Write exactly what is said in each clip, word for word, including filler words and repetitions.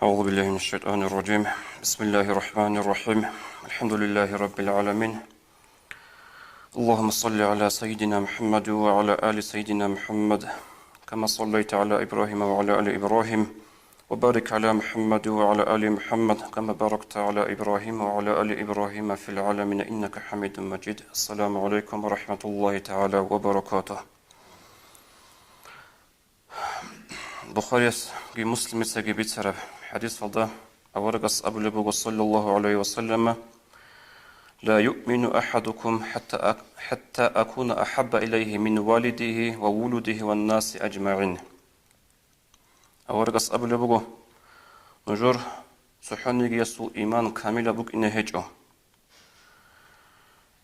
أعوذ بالله من الشيطان الرجيم. بسم الله الرحمن الرحيم. الحمد لله رب العالمين. اللهم صل على سيدنا محمد وعلى آل سيدنا محمد كما صليت على إبراهيم وعلى آل إبراهيم، وبارك على محمد وعلى آل محمد كما باركت على إبراهيم وعلى آل إبراهيم في العالمين إنك حميد مجيد. السلام عليكم ورحمة الله تعالى وبركاته. Бухариясги Муслимицаги бицараб хӀадисалда аварагас абулеб буго, саллаллагьу гӀалайгьи ва саллама: «Ла юъмину ахӀадукум хӀатта ак-, хӀатта акуна ахӀабба илайгьи мин валидигьи ва вулудигьи ван наси аджмагӀин». Аварагас абулеб буго: «Нужер цохӀонигиясул иман камилаб букӀине гьечӀо.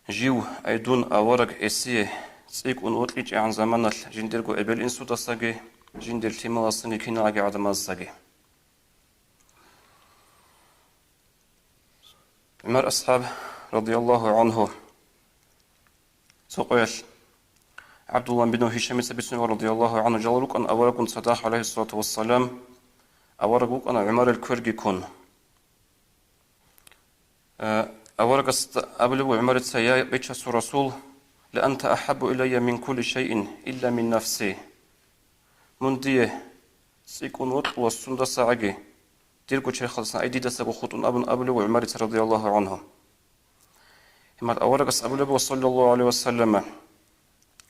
Жив, ай дун авараг гьесие цӀикӀкӀун вокьичӀегӀан заманалъ жиндирго эбел-инсудасаги, жиндир лъималасанги киналги гӀадамаздасаги». ГӀумар асхӀаб, радияллагьу гӀанхӀу, цо къоялъ ГӀабдулла бин Гьишамица бицунеб, радияллагьу гӀанхӀу, жал рукӀана авараггун цадахъ, гӀалайгьиссалату вассалам, авараг вукӀана ГӀумарил кверги ккун. Э, аварагас абулеб буго ГӀумарица: «Я Бичасул Расул, ла анта ахӀаббу илайя мин кулли шайин илла мин нафси». Мун дие цӀикӀкӀун вокьула сундасагӀаги, дирго черхалдасан ай дидасаго хутӀун абун абулеб буго ГӀумарица, радияллагьу гӀанхӀу. Гьебмехалъ аварагас абулеб буго, саллаллагьу гӀалайгьи ва саллама: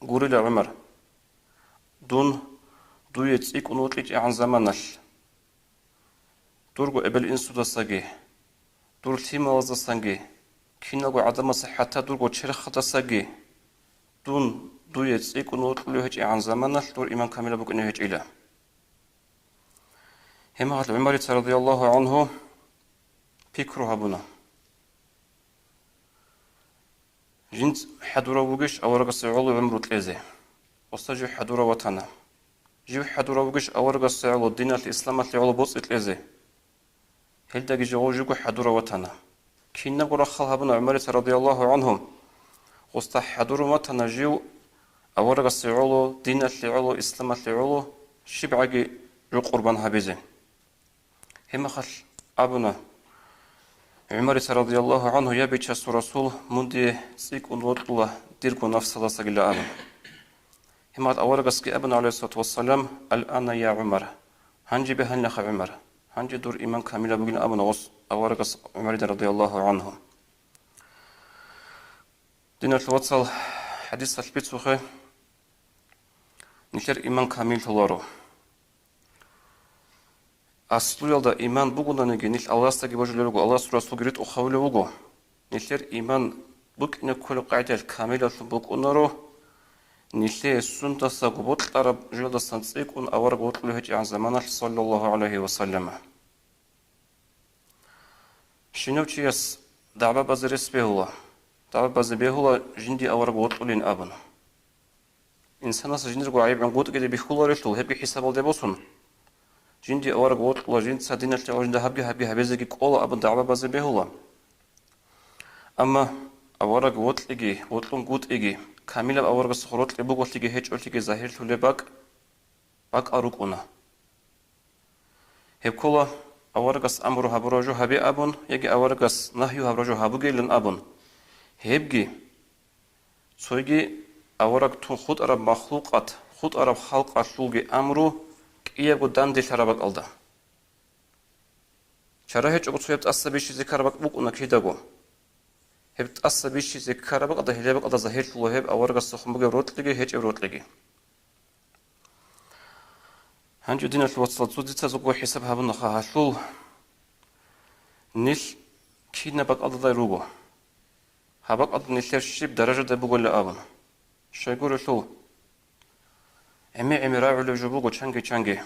«Гурила, ГӀумар, дун дуе цӀикӀкӀун вокьичӀегӀан заманалъ, дурго эбел-инсудасаги, дур лъималаздасанги, киналго гӀадамаздаса, хӀатта дурго черхалдасаги дун дуе цӀикӀкӀун вокьулев гьечӀегӀан заманалъ дур иман камилаб букӀине гьечӀила». Гьебмехалъ ГӀумарица, радияллагьу гӀанхӀу, пикру гьабуна. Жинц хӀадурав вугищ аварагасе гӀоло гӀумру кьезе? Оса жив хӀадурав ватана. Жив хӀадурав вугищ аварагасе гӀоло диналъе, исламалъе гӀоло боцӀи кьезе? Гьелдаги жо гъов живго хӀадурав ватана. Кинабго рахъал гьабуна ГӀумарица, радияллагьу гӀанхӀу, гъосда хӀадурун ватана жив аварагасе гӀоло, диналъе гӀоло, исламалъе гӀоло щибгӀаги жо къурбан гьабизе. Гьебмехалъ абуна ГӀумарица, радияллагьу гӀанхӀу: «Я Бичасул Расул, мун дие цӀикӀкӀун вокьула дирго нафсалдасагила», – абун. Гьебмехалъ аварагасги абуна, гӀалайгьиссалату вассалам: «Ал-ана, я ГӀумар, гьанже бегьанилаха, ГӀумар, гьанже дур иман камилаб бугин», – абуна гъос аварагас ГӀумарида, радияллагьу гӀанхӀу. Диналъул вацал, хӀадисалъ бицухъе, нилъер иман камиллъуларо. Аслуялда иман бугонаниги, нилъ Аллагьасдаги божулел руго, Аллагьасул Расулги ритӀухъ гьавулев вуго. Нилъер иман букӀине кколеб къагӀидалъ камилалъун букӀунаро, нилъее сундасаго бокьараб жоялдасан цӀикӀкӀун авараг вокьулев гьечӀегӀан заманалъ, саллаллагьу гӀалайгьи ва саллама. Щинав чияс дагӀба базе рес бегьула. ДагӀба базе бегьула жинди авараг вокьулин абун. Инсанас жиндирго гӀайиб гӀунгутӀги бихьуларелъул, гьебги хӀисабалде босун. Жинди авараг вокьула, жинца диналъе гӀоло жинда гьабги-гьабги гьабизеги кӀола абун дагӀба базе бегьула. Амма авараг вокьиги, вокьунгутӀиги, камилаб аварагасухъ рокьи буголъиги гьечӀолъиги загьирлъулеб бакӀ, бакӀал рукӀуна. Гьеб ккола аварагас амру гьабураб жо гьабе абун, яги аварагас нагью гьабураб жо гьабугейилан абун. Гьебги, цойги авараг тун хутӀараб махлукъат, хутӀараб халкъалъулги амру кӀиябго данделъараб бакӀалда. Чара гьечӀого цояб тӀаса бищизе ккараб бакӀ букӀуна кидаго. Гьеб тӀаса бищизе ккараб бакӀалда, гьелеб бакӀалда загьирлъула гьеб аварагасухъун бугеб рокьиги гьечӀеб рокьиги. Гьанже, диналъул вацал, цо дица цого хӀисаб гьабунаха гьалъул, нилъ кинаб бакӀалдадай руго, гьаб бакӀалда нилъер щиб даражадай бугола абун. Щайгурелъул, гӀемер-гӀемер рагӀулеб жо буго чанги-чанги.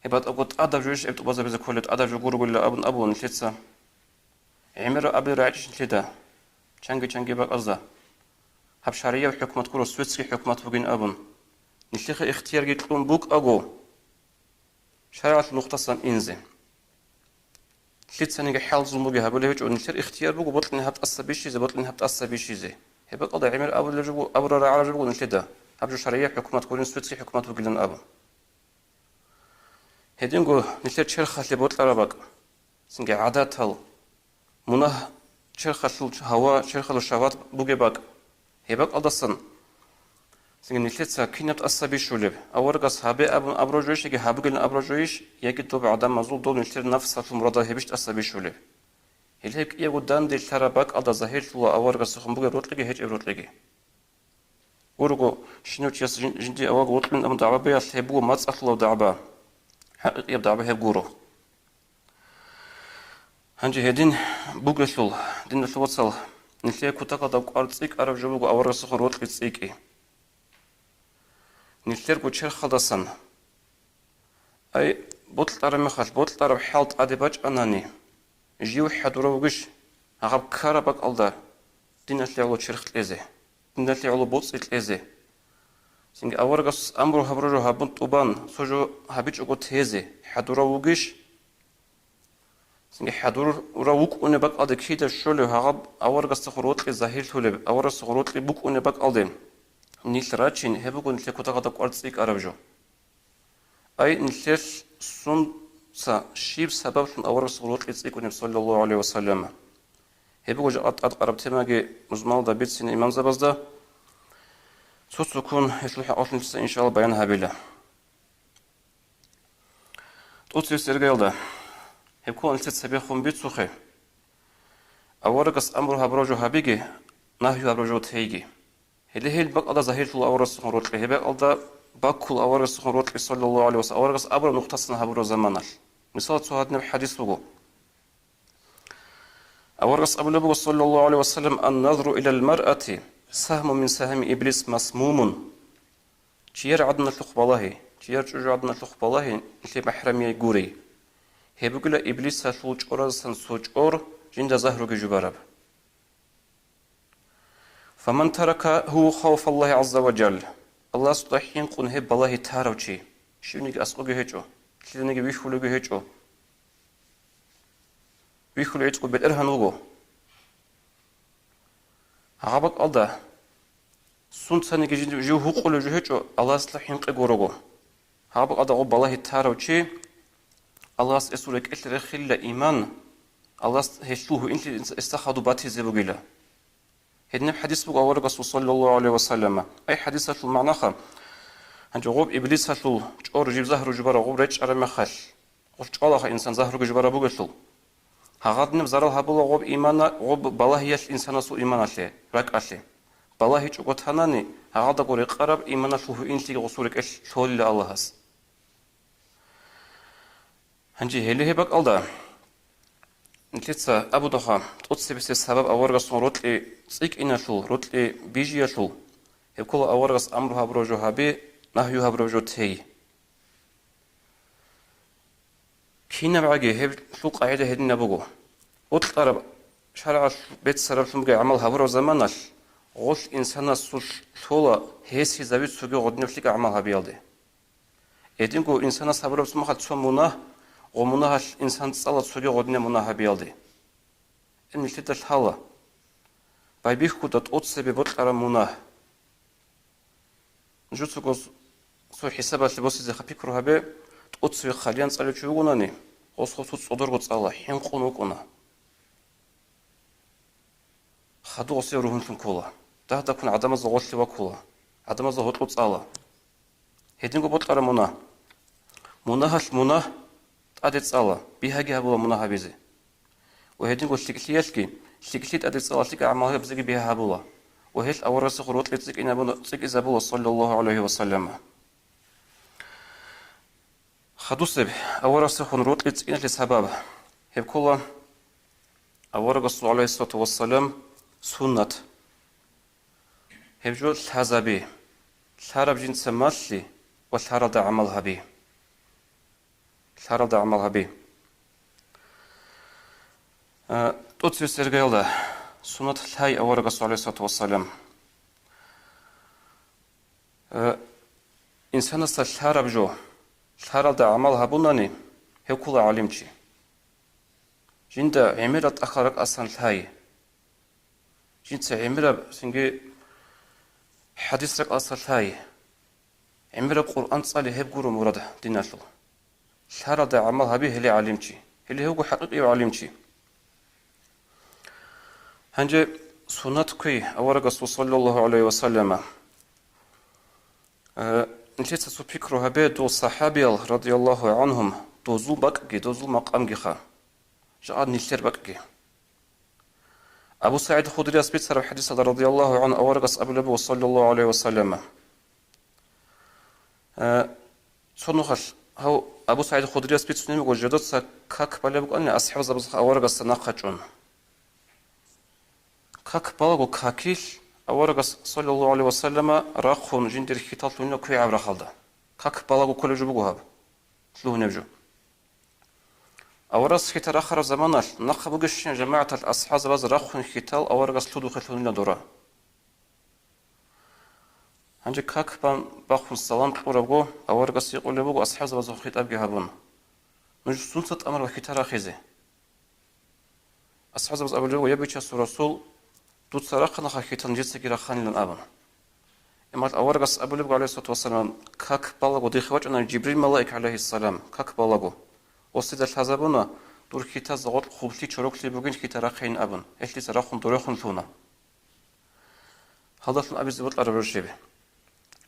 Гьеб батӀаго тӀадаб жойищ гьеб тӀубазабизе кколеб, тӀадаб жо гургула абун абула нилъеца. ГӀемер абе рагӀичӀищ нилъеда, чанги-чанги бакӀазда. Гьаб шаргӀияб хӀукмат гуро, светский хӀукмат бугин абун. Нилъехъе ихтиярги кьун букӀаго, шаргӀалъул нухдасан инзе. Лъицаниги хӀалзул буги гьабулеб гьечӀо, нилъер ихтияр буго бокьине гьаб тӀаса бищизе, бокьине гьаб тӀаса бищизе. Гьеб бакӀалда гӀемер абулеб жо буго, абураб рагӀараб жо буго нилъеда, гьаб жо шаргӀияб хӀукмат гурин, светский хӀукмат бугилан абун. Гьединго нилъер черхалъе бокьараб бакӀ, цинги гӀадатал, мунагь, черхалъул гьава, черхалъул шагьват бугеб бакӀ, гьеб бакӀалдасан цинги нилъеца кинаб тӀаса бищулеб? Аварагас гьабе абун абураб жойищ яги гьабугилан абураб жойищ, яги доб гӀадамазул доб нилъер нафсалъул мурадал гьебищ тӀаса бищулеб? Гьеле гьеб кӀиябго данде лъараб бакӀалда загьирлъула аварагасухъун бугеб рокьиги гьечӀеб рокьиги. Гурого, щинав чияс жин-, жиндие авараг вокьун абун дагӀба беялъ, гьеб буго мацӀалъулаб дагӀба, хӀакъикъияб дагӀба гьеб гуро. Гьанже гьедин бугелъул, диналъул вацал, нилъее кутакалда кӀвар цӀикӀкӀараб жо буго аварагасухъун рокьи цӀикӀкӀи. Нилъерго черхалдасан, ай, бокьараб мехалъ бокьараб хӀал тӀаде бачӀанани, жив хӀадурав вугищ гьаб ккараб бакӀалда диналъе гӀоло черх кьезе, диналъе гӀоло боцӀи кьезе? Цинги аварагас амру гьабураб жо гьабун тӀубан, цо жо гьабичӀого тезе хӀадурав вугищ? Цинги хӀадурав вукӀунеб бакӀалде кида щолев гьаб аварагасдехун рокьи загьирлъулеб, аварагасдехун рокьи букӀунеб бакӀалде нилъ рачин, гьеб буго нилъер кутакалда кӀвар цӀикӀкӀараб жо. Ай, нилъелъ сунца щиб сабаблъун аварагасул рокьи цӀикӀкӀунеб, саллаллагьу гӀалайгьи ва саллам? Гьеб буго жакъа тӀадкъараб темаги музмалда бицине имамзабазда. Цо-цоккун гьелъул хӀакъалъулъ нилъеца, иншаллагь, баян гьабила. ТӀоцебесеб иргаялда, гьеб ккола нилъеца цебехун бицухъе, аварагас амру гьабураб жо гьабиги, нагью гьабураб жо тейги. Гьеле гьел бакӀалда загьирлъула аварагасухъун рокьи, гьеб бакӀалда баккула аварагасухъун рокьи, саллаллагьу гӀалайгьи ва саллам, аварагас абураб нухтасан гьабураб заманалъ. Мисал цо гьадинаб хӀадис буго. Аварагас абулеб буго, саллаллагьу гӀалайгьи ва саллам: «Ан-назру илал маръати сагьмун мин сагьми иблис масмумун». Чияр гӀадиналъухъ балагьи, чияр чӀужугӀадиналъухъ балагьи, нилъер махӀрамияй гурей. Гьеб бугила иблисалъул чӀоразасан цо чӀор, жинда загьруги жубараб. «Фаман таракагьу хавфаллагьи гӀазза ва жалла». Аллагьасда хӀинкъун гьеб балагьи тарав чи, щивниги аскӀовги гьечӀо, лъиланиги вихьулевги гьечӀо. Вихьулев гӀицӀго БетӀергьан вуго. Гьаб бакӀалда сунцаниги жи-, жив гьукъулев жо гьечӀо, Аллагьасда хӀинкъи гурого. Гьаб бакӀалда гъоб балагьи тарав чи, Аллагьас эсул рекӀелъе рехила иман, Аллагьас гьелъул гьуинлъи эсда хадуб батизе бугила. Гьединаб хӀадис буго аварагасул, саллаллагьу гӀалайгьи ва саллам. Ай хӀадисалъул магӀнаха, гьанже гъоб иблисалъул чӀор жиб загьру жубараб гъоб речӀчӀараб мехалъ, гъолъ чӀвалаха инсан загьруги жубараб бугелъул. Гьагъадинаб зарал гьабула гъоб имана-, гъоб балагьиялъ инсанасул иманалъе, ракӀалъе. БалагьичӀого танани, гьагъадаго рекъараб иманалъул гьуинлъиги гъосул рекӀелъ лъолила Аллагьас. Гьанже гьеле гьеб бакӀалда, нилъеца абудаха, тӀоцебесеб сабаб аварагасул рокьи цӀикӀкӀиналъул, рокьи бижиялъул, гьеб ккола аварагас амру гьабураб жо гьаби, нагью гьабураб жо тей. КинабгӀаги гьеб лъул къагӀида гьединаб буго. Бокьараб шаргӀалъ беццараблъун бугеб гӀамал гьабураб заманалъ, гъолъ инсанасулъ лъола гьесие зависуги гъодинаб лъикӀаб гӀамал гьабиялде. Гьединго инсанас гьабураб цумахал цо мунагь, гъо мунагьалъ инсан цӀала цоги гъодинаб мунагь гьабиялде. Гьеб нилъеда лъала. Байбихьуда тӀоцебе бокьараб мунагь. Нужецаго цо хӀисабалъе босизеха, пикру гьабе, тӀоцеве хъалиян цӀалев чи вугонани, гъос гъосул цӀодорго цӀала, хӀинкъун вукӀуна. Хадув гъосие ругьунлъун ккола. Дагь-дагьккун гӀадамазда гъолъи ваккула, гӀадамазда гьоркьо цӀала. Гьединго бокьараб мунагь. Мунагьалъ мунагь тӀаде цӀала, бигьаги гьабула мунагь гьабизе. Ва гьединго лъикӀлъиялъги, лъикӀлъи тӀаде цӀала лъикӀаб гӀамал гьабизеги бигьа гьабула. Ва гьелъ аварагасухъ рокьи цӀикӀкӀинабуна, цӀикӀкӀизабула, саллаллагьу гӀалайгьи ва саллам. Хадусеб аварагасухъун рокьи цӀикӀкӀиналъе сабаб. Гьеб ккола аварагасул, гӀалайгьиссалату вассалам, суннат. Гьеб жо лъазаби, лъараб жинца малъи ва лъаралда гӀамал гьаби. Лъаралда гӀамал гьаби. Э, тӀоцебесеб иргаялда суннат лъай аварагасул, гӀалайгьиссалату вассалам. Э, инсанасда лъараб жо, лъаралда гӀамал гьабунани, гьев ккола гӀалимчи. Жинда гӀемерал тӀахьал ракӀасан лъай. Жинца гӀемераб цинги хӀадис ракӀалдаса лъай. ГӀемераб Къуръан цӀали гьеб гуро мурад диналъул. лъаралда гӀамал гьаби гьеле гӀалимчи. Гьеле гьев вуго хӀакъикъияв гӀалимчи. Гьанже суннат кквей аварагасул, саллаллагьу гӀалайгьи ва саллама. Э, нилъеца цо пикру гьабе, дол сахӀабиял, радияллагьу гӀангьум, дозул бакӀги, дозул макъамгиха. Жакъа нилъер бакӀги. Абу СагӀид Худрияс бицараб хӀадисалда, радияллагьу гӀангьу, аварагас абулеб буго, саллаллагьу гӀалайгьи ва саллама. Э, цо нухалъ гьав Абу СагӀид Худрияс бицунеб буго, жидеца как балеб букӀанилан асхӀабзабазда аварагасда нахъа чӀун. Как балаго какилъ аварагас, саллаллагьу гӀалайгьи ва саллама, рахъун жиндир хьитал лъугьунила квегӀаб рахъалда. Как балаго кколеб жо буго гьаб, лъугьунеб жо. Аварагас хьитал рахараб заманалъ нахъа бугищинаб жамагӀаталъ асхӀабзабаз рахъун хьитал аварагас лъудухъе лъугьунила дора. Гьанже как бан бахъун салам кьурабго, аварагас гьикъулеб буго асхӀабзабазухъ хитӀабги гьабун: «Нуж сунца тӀамураб хьитал рахизе?» АсхӀабзабаз абулеб буго: «Я Бичасул Расул, дуца рахъанаха хьитал нижецаги рахъанилан», – абун. Амма аварагас абулеб буго, гӀалайгьиссалату вассалам: «Как балаго дихъе вачӀана Жибрил малаик, гӀалайгьиссалам, как балаго. Гъосида лъазабуна, дур хьитазда гъоркь хъублъи-чороклъи бугин хьитал рахъейин», – абун, гьелъ дица рахъун дорехун лъуна. Гьалдалъун абизе бокьараб жо щиб?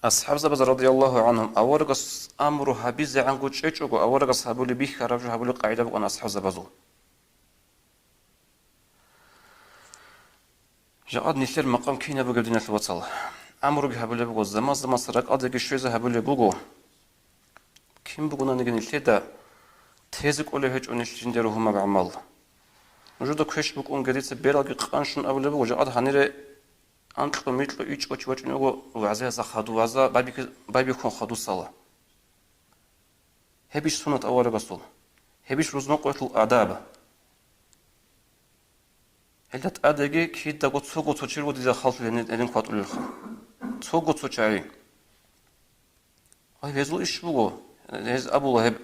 АсхӀабзабаз, радияллагьу гӀангьум, аварагас амру гьабизегӀанго чӀечӀого, аварагас гьабулеб бихьараб жо гьабулеб къагӀида букӀана асхӀабзабазул. Жакъа нилъер макъам кинаб бугеб, диналъул вацал? Амруги гьабулеб буго, заман-заманаса ракӀалдеги щвезе гьабулеб буго. Кин бугонаниги нилъеда тезе кӀолеб гьечӀо нилъ жиндир гьумаб гӀамал. Нужеда квеш букӀунги дица бералги къанщун абулеб буго, жакъа гьанире анкьго-микьго ичӀго чи вачӀун вуго вагӀзаялъа хадув, вагӀза байбихьи-, байбихьун хадусала. Гьебищ суннат аварагасул? Гьебищ рузмакъоялъул адаб? Гьелда тӀадеги кидаго цого цо чи руго дида халлъулеб гьенир гьедин хъватӀулелха. Цого цо чагӀи. Гьай, гьезул иш буго. Гьез абула гьеб,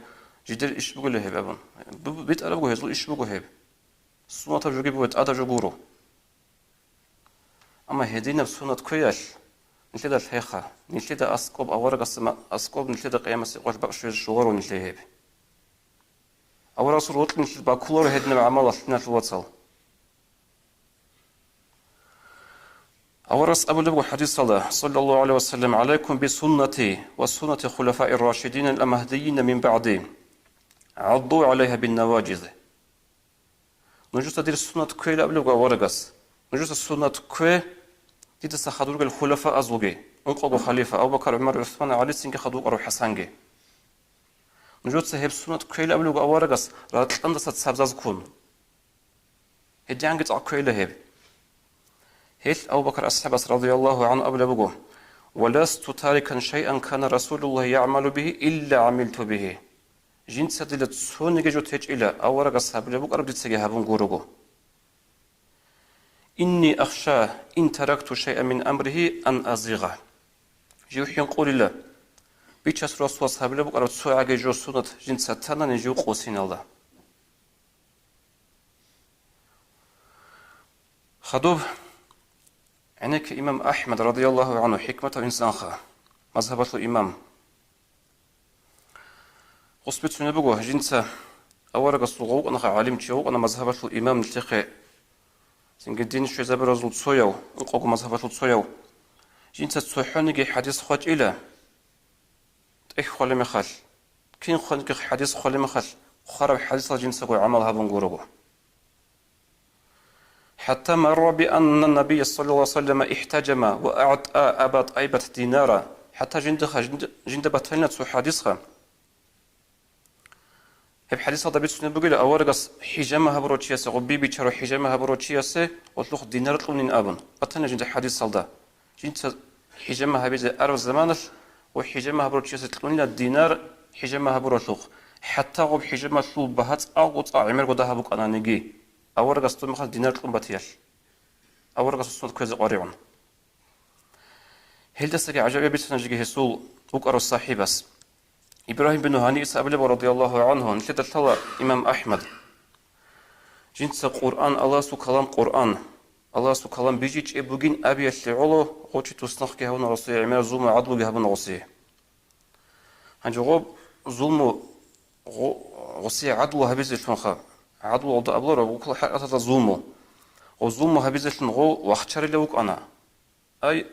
жидер иш бугила гьеб абун. Бу-, битӀарабго гьезул иш буго гьеб. Суннатаб жоги буго, тӀадаб жо гуро. Амма гьединаб суннат кквеялъ нилъеда лъеха, нилъеда аскӀоб аварагасда ма-, аскӀоб нилъеда къиямасеб къоялъ бакӀ щвезе щоларо нилъее гьеб. Аварагасул рокьи нилъеда баккуларо гьединаб гӀамалалъ, диналъул вацал. Аварагас абулеб буго хӀадисалда, саллаллагьу гӀалайгьи ва саллам: «ГӀалайкум бисуннати ва суннати хулафаир рашидин ал-магьдийина мин багӀди. ГӀадду гӀалайгьа биннаважиз». Нужеца дир суннат кквейилан абулеб буго аварагас. Нужеца суннат ккве дидаса хадургел хулафаазулги, ункъого халифа Абу Бакар, ГӀумар, ГӀусман, ГӀали, цинги хадув вукӀарав ХӀасанги. Нужеца гьеб суннат кквейилан абулеб буго аварагас ракьандаса цабзазккун. Гьединги цӀакъ кквейила гьеб. Гьелъ Абу Бакар асхӀабас, радияллагьу гӀангьу, абулеб буго: «Ва ласту тарикан шайан кана Расулуллагьи ягӀмалу бигьи илла гӀамилту бигьи». Жинца дила цониги жо течӀила, аварагас гьабулеб букӀараб дицаги гьабун гурого. «Инни ахша ин таракту шайан мин амригьи ан азигъа». Жив хӀинкъулила, Бичас Расулас гьабулеб букӀараб цо гӀаги жо суннат жинца танани жив къосиналда. Хадуб гӀенекке имам АхӀмад, радияллагьу гӀангьу, хӀикматав инсанха, мазгьабалъул имам. Гъос бицунеб буго, жинца аварагасул гъов вукӀанаха гӀалимчи, вукӀана мазгьабалъул имам нилъехъе, цинги дин щвезабуразул цояв, ункъого мазгьабалъул цояв. Жинца цохӀониги хӀадис хъвачӀила, тӀехь хъвалеб мехалъ, кин хъваниги хӀадис хъвалеб мехалъ, хъвараб хӀадисал жинцаго гӀамал гьабун гурого. حتى مر بأن النبي صلى الله عليه وسلم احتجم وأعطى أبا طيبة دينارا. ХӀатта жиндиха, жинда, жинда батанила цо хӀадисха. Гьеб хӀадисалда бицунеб бугила, аварагас хӀижама гьабурав чиясе, гъубби бичарав хӀижама гьабурав чиясе гъолъухъ динар кьунин абун. Батанила жинда хӀадисалда. Жинца хӀижама гьабизе араб заманалъ гъо хӀижама гьабурав чиясе кьунила динар хӀижама гьабуралъухъ. ХӀатта гъоб хӀижамалъул багьа цӀакъго цӀакъ гӀемерго дагьаб букӀананиги. Аварагас дун мехалъ динар кьун батиялъ. Аварагасул суннат кквезе къваригӀун. Гьелдасаги гӀажаиб бицана жеги гьесул вукӀарав сахӀибас. Ибрагьим бин Гьаниица абулеб, радияллагьу гӀангьу, нилъеда лъала имам АхӀмад. Жинца Къуръан, Аллагьасул калам Къуръан, Аллагьасул калам бижичӀеб бугин абиялъе гӀоло гъочи туснахъги гьабуна гъосие, гӀемераб зулму гӀадлуги гьабуна гъосие. Гьанже гъоб зулму Гъо-, гъосие гӀадлу гьабизелъунха, гӀадлуялда абуларо вукал хӀакъаталда зулму. Гъо зулму гьабизелъун гъо вахчарилев вукӀана. Ай,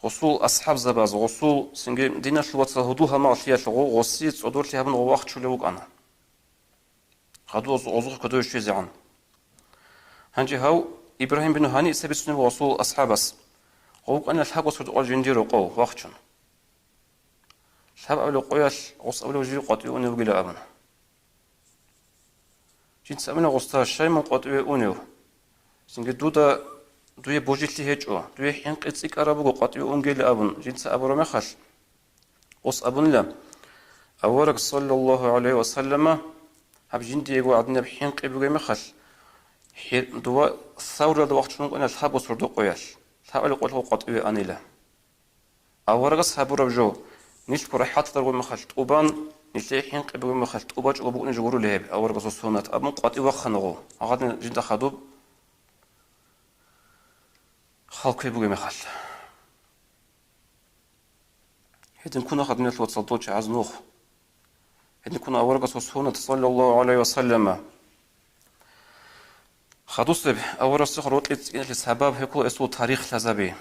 гъосул асхӀабзабаз, гъосул цинги диналъул вацал гьудул-гьалмагълъиялъ гъо гъосие цӀодорлъи гьабун гъо вахчулев вукӀана. Гъадуз гъозухъ кодове щвезегӀан. Гьанже гьав Ибрагьим бин Гьаниса бицунеб гъосул асхӀабас, гъов вукӀана лъабго сордо-къоялъ жиндир рокъов вахчун. Лъабабилеб къоялъ гъос абулев жив къватӀиве унев вугилан абун. Жинца абуна гъосда: «Щай мун къватӀиве унев? Цинги дуда дуе божилъи гьечӀо, дуе хӀинкъи цӀикӀкӀараб буго къватӀиве унгели», — абун, жинца абураб мехалъ, гъос абунила: «Авараг, саллаллагьу гӀалайгьи ва саллама, гьаб жиндиего гӀадинаб хӀинкъи бугеб мехалъ, хӀи-, дова Савралда вахчун вукӀана лъабго сордо-къоялъ, лъабабилеб къоялъ къватӀиве анила». Аварагас гьабураб жо, нилъго рахӀаталда ругеб мехалъ тӀубан, нилъее хӀинкъи бугеб мехалъ тӀубачӀого букӀине жо гурони гьеб аварагасул суннат абун къватӀив вахана гъов, гьагъадин жинда хадуб хал кквей бугеб мехалъ. Гьедин ккунаха, диналъул вацал, дол чагӀаз нух. Гьедин ккуна аварагасул суннат, саллаллагьу гӀалайгьи ва саллама. Хадусеб аварагасухъ рокьи цӀикӀкӀиналъе сабаб гьекъула эсул тарих лъазаби.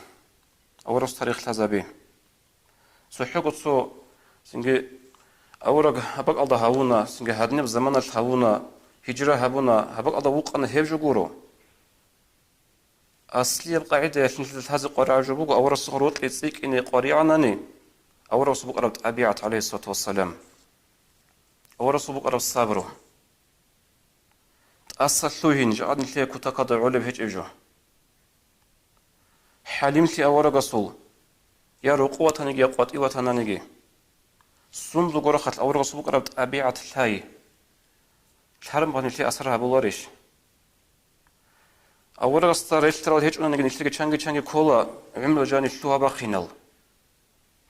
Аварагасул тарих лъазаби. ЦохӀого цо, цинги, авараг гьаб бакӀалда гьавуна, цинги, гьадинаб заманалъ гьавуна, гьижра гьабуна, гьаб бакӀалда вукъана, гьеб жо гуро. Аслияб къагӀидаялъ нилъеда лъазе къваригӀараб жо буго аварагасухъ рокьи цӀикӀкӀине къваригӀанани, аварагасул букӀараб тӀабигӀат, гӀалайгьиссалату вассалам, аварагасул букӀараб сабру. ТӀаса лъугьин, жакъа нилъее кутакалда гӀолеб гьечӀеб жо. ХӀалимлъи аварагасул, я рокъов ватаниги, я къватӀив ватананиги. Сундулго рахъалъ аварагасул букӀараб тӀабигӀат лъай. Лъарамухъ нилъее асар гьабуларищ? Аварагасда релълъарал гьечӀонаниги, нилъеги чанги-чанги ккола гӀумру жаниб лъугьа-бахъинал.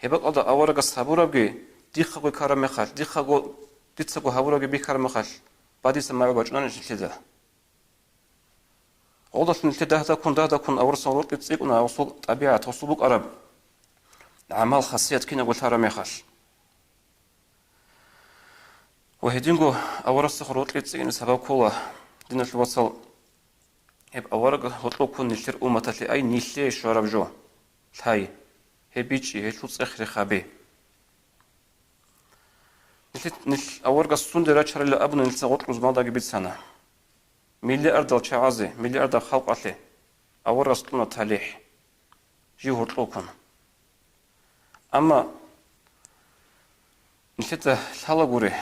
Гьеб бакӀалда аварагас гьабурабги дихъаго ккараб мехалъ, дихъаго, дицаго гьабурабги бихьараб мехалъ, бадиса магӀу бачӀунарищ нилъеда? Гъолдалъун нилъер дагьдаккун, дагьдаккун аварагасул рокьи цӀикӀкӀуна, гъосул тӀабигӀат, гъосул букӀараб гӀамал-хасият кинабго лъараб мехалъ. Ва гьединго аварагасухъ рокьи цӀикӀкӀине сабаб ккола, диналъул вацал, гьеб авараг гьоркьов ккун нилъер умматалъе, ай, нилъее щвараб жо лъай, гьеб бичӀчӀи, гьелъул цӀех рехаби. Нилъ-, нилъ аварагас сунде рачарила абуна, нилъеца гъоркь рузмалдаги бицана. Миллиардал чагӀазе, миллиардал халкъалъе аварагас кьуна талихӀ, жив гьоркьов ккун. Амма нилъеда лъалагури,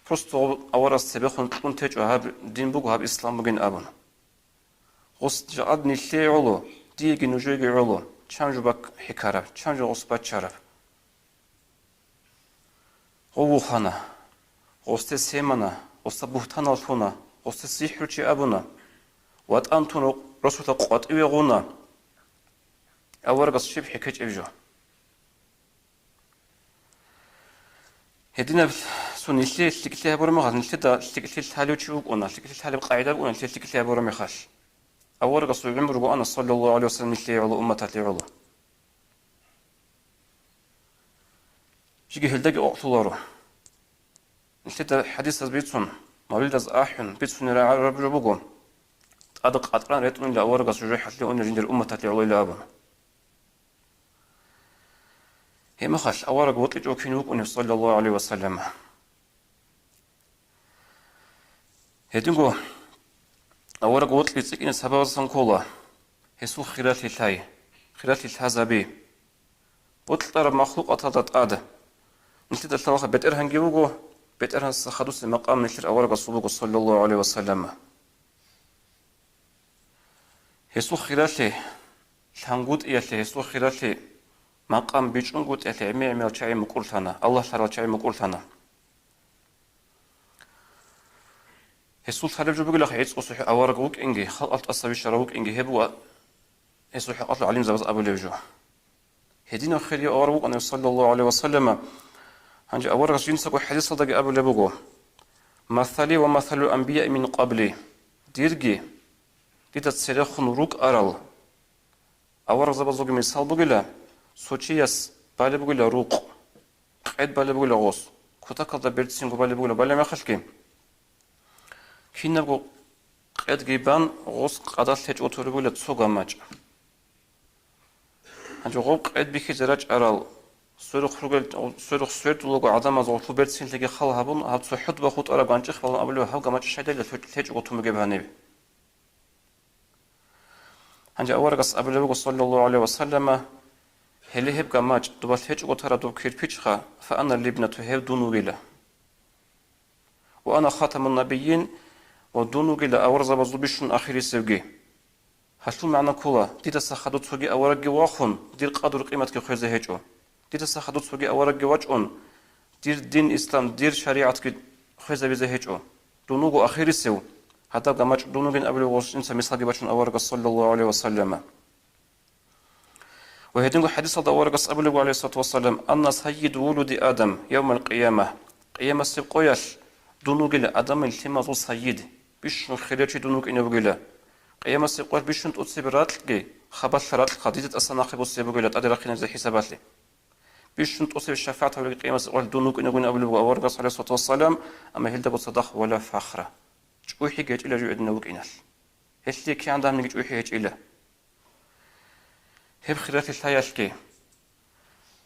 просто гъо-, аварагас цебехун кьун течӀо, гьаб дин буго, гьаб ислам бугин абун. Гъос жакъад нилъее гӀоло, диеги нужееги гӀоло, чан жо бакӀ хӀикараб, чан жо гъос баччараб. Гъов вухана, гъосде семана, гъосда бугьтанал лъуна, гъосде сихӀручи абуна, ватӀан тун росулъа къватӀиве гъуна. Аварагас щиб хӀекечӀеб жо. Гьединаб цо нилъее лъикӀлъи гьабураб мехалъ, нилъеда лъикӀлъи лъалев чи вукӀуна, лъикӀлъи лъалеб къагӀида букӀуна нилъее лъикӀлъи гьабураб мехалъ. Аварагасул гӀумру бугоана, саллаллагьу гӀалайгьи ва саллам, нилъее гӀоло, умматалъе гӀоло. Жиги гьелдаги къокълъуларо. Нилъеда хӀадисаз бицун, мавлидаз ахӀун, бицунел рагӀараб жо буго, тӀад къатӀран ретӀунила аварагас жужахӀалъе унел жиндир умматалъе гӀолойила абун. Гьеб мехалъ авараг вокьичӀев кин вукӀунев, саллаллагьу гӀалайгьи ва саллам? Гьединго авараг вокьи цӀикӀкӀине сабабасан ккола, гьесул хиралъи лъай, хиралъи лъазаби. БутӀараб махлукъаталда тӀад нилъеда лъалаха БетӀергьанги вуго, БетӀергьанасда хадусеб макъам нилъер аварагасул буго, саллаллагьу гӀалайгьи ва саллам. Гьесул хиралъи лъангутӀиялъе, гьесул хиралъи макъам бичӀчӀунгутӀиялъе гӀемер-гӀемерал чагӀи мукӀурлъана, Аллагь лъарал чагӀи мукӀурлъана. Гьесул лъалеб жо бугилаха, гӀицӀго цохӀо авараг вукӀинги, халкъалъ тӀаса вищарав вукӀинги, гьеб ва гьесул хӀакъалъулъ гӀалимзабаз абулеб жо. Гьединав хирияв авараг вукӀана, саллаллагьу гӀалайгьи ва саллама. Гьанже аварагас жинцаго хӀадисалдаги абулеб буго: «Масали ва масалул анбияи мин къабли». Дирги, дида церехун рукӀарал аварагзабазулги мисал бугила, цо чияс балеб бугила рукъ, къед балеб бугила гъос, кутакалда берцинго балеб бугила балеб мехалъги, кинабго къедги бан гъос къадалъ гьечӀого тураб бугила цо гамачӀ. Гьанже гъоб къед бихьизе рачӀарал сверухъ ругел, сверухъ свердулаго гӀадамаз гъолъул берцинлъиги хал гьабун, гьаб цо хӀудба хутӀараб ганчӀихъ балун абулеб гьаб гамачӀ щайдайила лъо-, лъечӀого тун бугеб гьаниб. Гьанже аварагас абулеб буго, саллаллагьу гӀалайгьи ва саллама, гьеле гьеб гамачӀ, доба лъечӀого тараб доб кирпичха, фа ана либнату, гьев дун вугила. Ва ана хатамун набийин, ва дун вугила аварзабазул бищун ахирисевги. Гьалъул магӀна ккола, дидаса хадув цоги аварагги вахун, дир къадру-къиматги хвезе гьечӀо. Дидаса хадув цоги аварагги вачӀун, дир дин ислам, дир шаригӀатги хвезабизе гьечӀо. Дун вуго ахирисев, гьадаб гамачӀ дун вугин абулев гъос инса мисалги бачун аварагас, саллаллагьу гӀалайгьи ва саллама. Ва гьединго хӀадисалда аварагас абулеб буго, гӀалайгьиссалату вассалам, «Анна саййиду вулуди Адам явмал къияма», Къиямасеб къоялъ дун вугила адамил лъимазул саййид, бищун хирияв чи дун вукӀине вугила. Къиямасеб къоялъ бищун тӀоцебе ракьги, хабалъа ракьха дида тӀаса нахъе босизе бугила тӀаде рахъиназе хӀисабалъе. Бищун тӀоцебе шафагӀат гьабулебги Къиямасеб къоялъ дун вукӀине вугин абулеб буго аварагас, гӀалайгьиссалату вассалам, амма гьелда буцадахъ вала фахра. ЧӀухӀи гьечӀила жо гьединав вукӀиналъ. Гьелъие кигӀан дагьабниги чӀухӀи гьечӀила. Гьеб хиралъи лъаялъги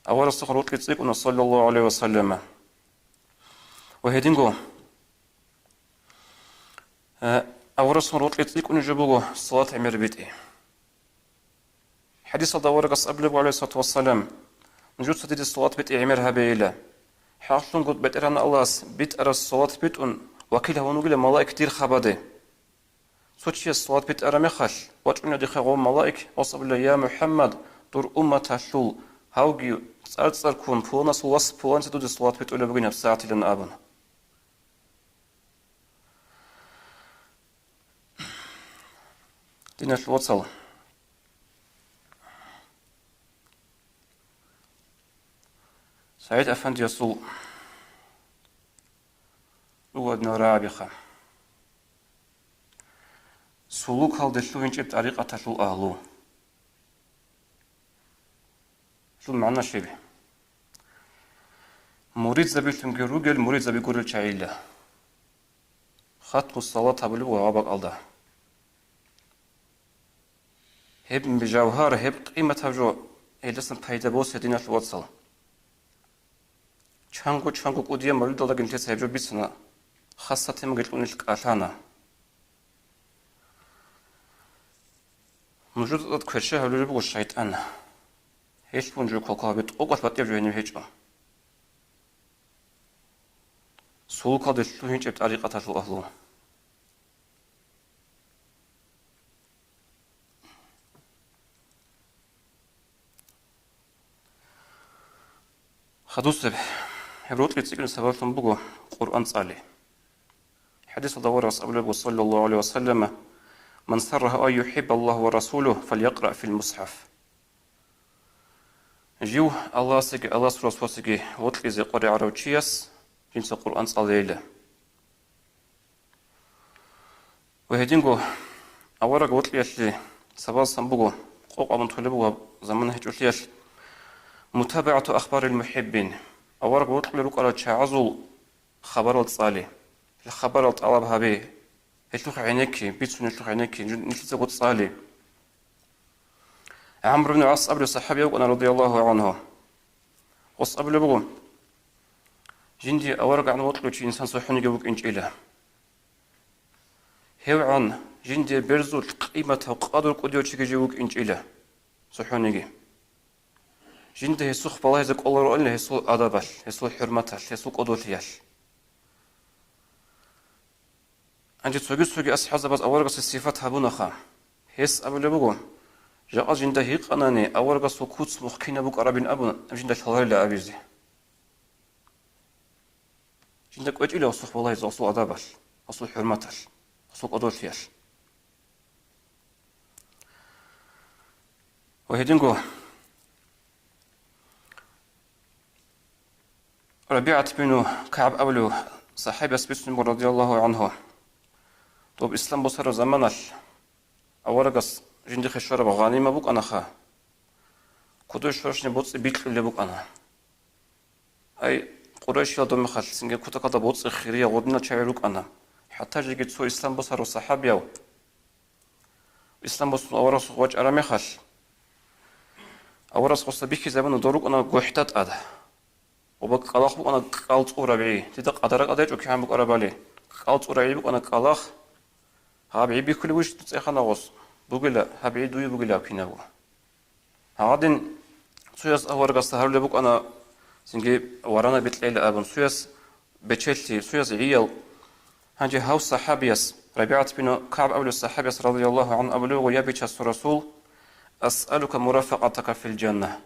аварагасухъ рокьи цӀикӀкӀуна, саллаллагьу гӀалайгьи ва саллама. Ва гьединго, э, аварагасухъ рокьи цӀикӀкӀунеб жо буго салат гӀемер битӀи. ХӀадисалда аварагас абулеб, гӀалайгьиссалату вассалам, нужеца диде салат битӀи гӀемер гьабейила. ХӀакълъунго БетӀергьан Аллагьас битӀараб салат битӀун вакил гьавун вугила малаик дир хабаде. Цо чияс салат битӀараб мехалъ, вачӀуна дихъе гъов малаик, гъос абула: «Я МухӀаммад, дур умматалъул, гьавги цӀар-цӀар ккун, пуланасул вас пуланица дуде салат битӀулеб бугин гьабсагӀатилан», – абун. Диналъул вацал, СагӀид Афандиясул руго гьадинал рагӀабиха. Сулукалде лъугьинчӀеб тӀарикъаталъул агьлу. Гьелъул магӀна щиб? Муридзабилъунги ругел, муридзаби гурел чагӀила. Хатму салат гьабулеб буго гьаб бакӀалда. Гьеб жавгьар, гьеб къиматаб жо, гьелдасан пайда босе, диналъул вацал. Чанго-чанго кӀудиял мавлидалдаги нилъеца гьеб жо бицана, хасатемаги кьун нилъ кӀалъана. Нужеда тӀад кверща гьабулеб буго шайтӀан. Гьелъ бун жо квалква гьабе, тӀокӀалъ батӀияб жо гьениб гьечӀо. Сулукалде лъугьинчӀеб тӀарикъаталъул агьлу. Хадусеб, гьеб рокьи цӀикӀкӀуне сабаблъун буго Къуръан цӀали. ХӀадисалда аварагас абулеб буго, саллаллагьу гӀалайгьи ва саллама: «Ман саррагьу ан юхӀиббаллагьу ва расулугьу, фалякъраъ фил мусхӀаф». Жив Аллагьасеги Аллагьасул Расуласеги вокьизе къваригӀарав чияс жинца Къуръан цӀалейила. Ва гьединго авараг вокьиялъе сабаблъун буго, къокъ абун толеб буго гьаб замана гьечӀолъиялъ, мутабагӀату ахбарил мухӀиббин, авараг вокьулел рукӀарал чагӀазул хабарал цӀали, гьел хабарал тӀалаб гьабе, гьелъухъ гӀенекке, бицун гьелъухъ гӀенекке, жин-, нилъецаго цӀали. ГӀамр ибн ГӀас абулев сахӀабияв вукӀана, радияллагьу гӀангьу. Гъос абулеб буго: «Жиндие авараггӀан вокьулев чи инсан цохӀониги вукӀинчӀила. ГьевгӀан жиндие берзул къиматав къадру кӀудияв чиги жив вукӀинчӀила цохӀониги. Жинда гьесухъ балагьизе кӀолароанила гьесул адабалъ, гьесул хӀурматалъ, гьесул кӀодолъиялъ». Гьанже цоги-цоги асхӀабзабаз аварагасул сифат гьабунаха. Гьес абулеб буго: «Жакъа жинда гьикъанани, аварагасул куц-мухъ кинаб букӀарабин абун, жинда лъаларила абизе». Жинда кӀвечӀила гъосухъ балагьизе гъосул адабалъ, гъосул хӀурматалъ, гъосул кӀодолъиялъ. Ва гьединго РабигӀат бину КагӀб абулев сахӀабияс бицунеб буго, радияллагьу гӀангьу, доб ислам босараб заманалъ аварагас жиндихъе щвараб гъанима букӀанаха, кодобе щварабщинаб боцӀи бикьулеб букӀана. Ай, Къурайшиял доб мехалъ цинги кутакалда боцӀи хириял гъодинал чагӀи рукӀана. ХӀатта жеги цо ислам босарав сахӀабияв, ислам босун аварагасухъ вачӀараб мехалъ, аварагас гъосда бихьизабуна дов рукӀана гохӀда тӀад. Ва кӀкӀалахъ букӀана кӀкӀал цӀур рагӀи, дида къадар ракӀалда гьечӀо кигӀан букӀарабали. КӀкӀал цӀур рагӀи букӀана кӀкӀалахъ. Гьаб гӀи бихьулеб бугищ дуца цӀехана гъос? Бугила, гьаб гӀи дуе бугила гьаб кинабго. Гьагъадин цояс аварагасда гьарулеб букӀана, цинги варанаби кьейила абун, цояс бечелъи, цояс гӀиял. Гьанже гьав сахӀабияс, РабигӀат бин КагӀб абулев сахӀабияс радияллагьу гӀангьу абулеб буго: «Я Бичасул Расул, асъалука мурафакъатака фил жанна».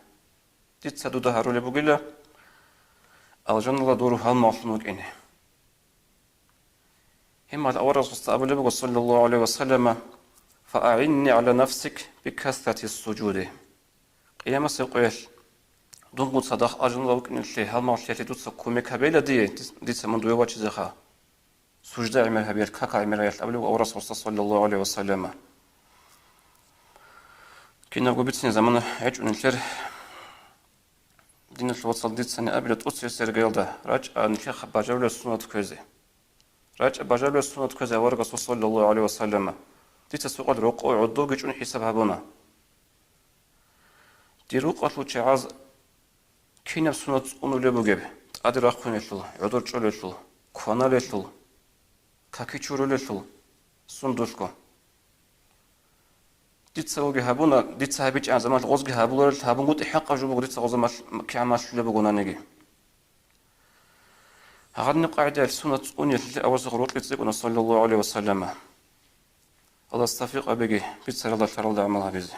Дица дуда гьарулеб бугила алжаналда дур гьалмагълъун вукӀине. Гьебмехалъ аварагас гъосда абулеб буго, саллаллагьу гӀалайгьи ва саллама: «ФаагӀинни гӀала нафсик бикасратис сужуди». Къиямасеб къоялъ дун цадахъ алжаналда вукӀиналъе, гьалмагълъиялъе дуца кумек гьабейила дие, дица мун дуе вачизеха. Сужда гӀемер гьабиялъ, кака гӀемериялъ абулеб буго аварагас гъосда, саллаллагьу гӀалайгьи ва саллама. Кинабго бицине замана гьечӀо нилъер. Диналъул вацал, дицани абила тӀоцебесеб иргаялда, рачӀа нилъехъа бажарулел сунат кквезе. РачӀа бажарулел сунат кквезе аварагасул, саллаллагьу гӀалайгьи ва саллама. Дица цо къоялъ рокъов гӀодовги чӀун хӀисаб гьабуна. Дир рукъалъул чагӀаз кинаб сунат цӀунулеб бугеб: тӀаде рахъунелъул, гӀодор чӀолелъул, кваналелъул, каки чурулелъул, сундулъго. Дица вуги гьабуна, дица гьабичӀан заман гъозги гьабуларел гьабунгутӀи хӀакъаб жо буго, дица гъоза малъ-, кигӀан малъулеб бугонаниги. Гьагъадинаб къагӀидаялъ сунат цӀуниялъе аварагасухъ рокьи цӀикӀкӀуна, саллаллагьу гӀалайгьи ва саллама. Аллагьас тавфикъ гьабеги бицаралда, лъаралда гӀамал гьабизе.